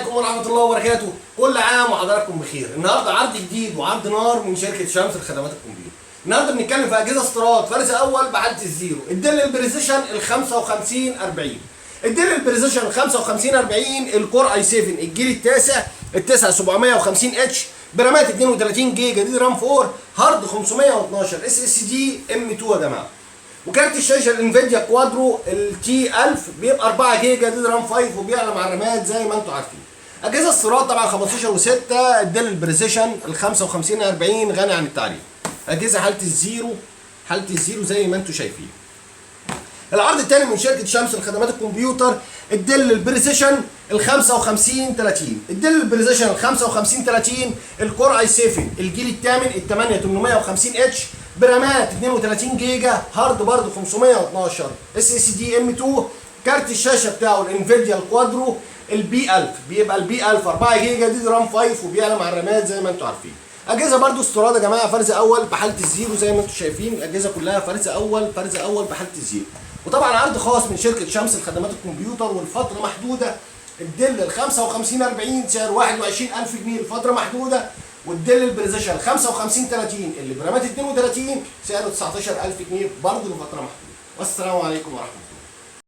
عليكم ورحمة الله وبركاته. كل عام وحضراتكم بخير. النهارده عرض جديد وعرض نار من شركة شمس لخدمات الكمبيوتر. النهارده بنتكلم في اجهزة استيراد فرز اول بحاله ال zero، ال Dell ال Precision ال 5540. ال Dell ال Precision ال 5540 ال Core i7 الجيل التاسع، ال 9750 H، برامات 32 جيجا DDR 4، hard 512 SSD M 2 يا جماعه. وكارت الشاشة ال Nvidia Quadro ال T 1000 بيبقى 4 جيجا DDR 5 وبيعلى مع الرامات زي ما انتم عارفين. اجهزة استيراد طبعا 15 و6، ال Dell ال Precision ال 55 40 غني عن التعريف. اجهزة حاله ال zero، حاله ال zero زي ما انتم شايفين. العرض الثاني من شركة شمس لخدمات الكمبيوتر، ال Dell ال Precision ال 55 30. ال Dell ال Precision ال 55 30 ال Core i7 الجيل الثامن، ال 8850 H، برامات 32 جيجا، hard برضه 512 SSD M 2، كارت الشاشة بتاعه ال Nvidia ال Quadro ال B 1000، بيبقى ال B 1000 4 جيجا DDR 5 وبيعلى مع الرامات زي ما انتم عارفين. اجهزة برضو استيراد يا جماعه، فرز اول بحاله ال zero زي ما انتم شايفين. الاجهزة كلها فرز اول، فرز اول بحاله ال zero. وطبعا عرض خاص من شركة شمس لخدمات الكمبيوتر والفترة محدوده. ال Dell ال 55 40 سعر 21000 جنيه لفترة محدوده، وال Dell ال Precision 55 30 اللي برامات 32 سعره 19000 جنيه برضه لفترة محدوده. والسلام عليكم ورحمة الله.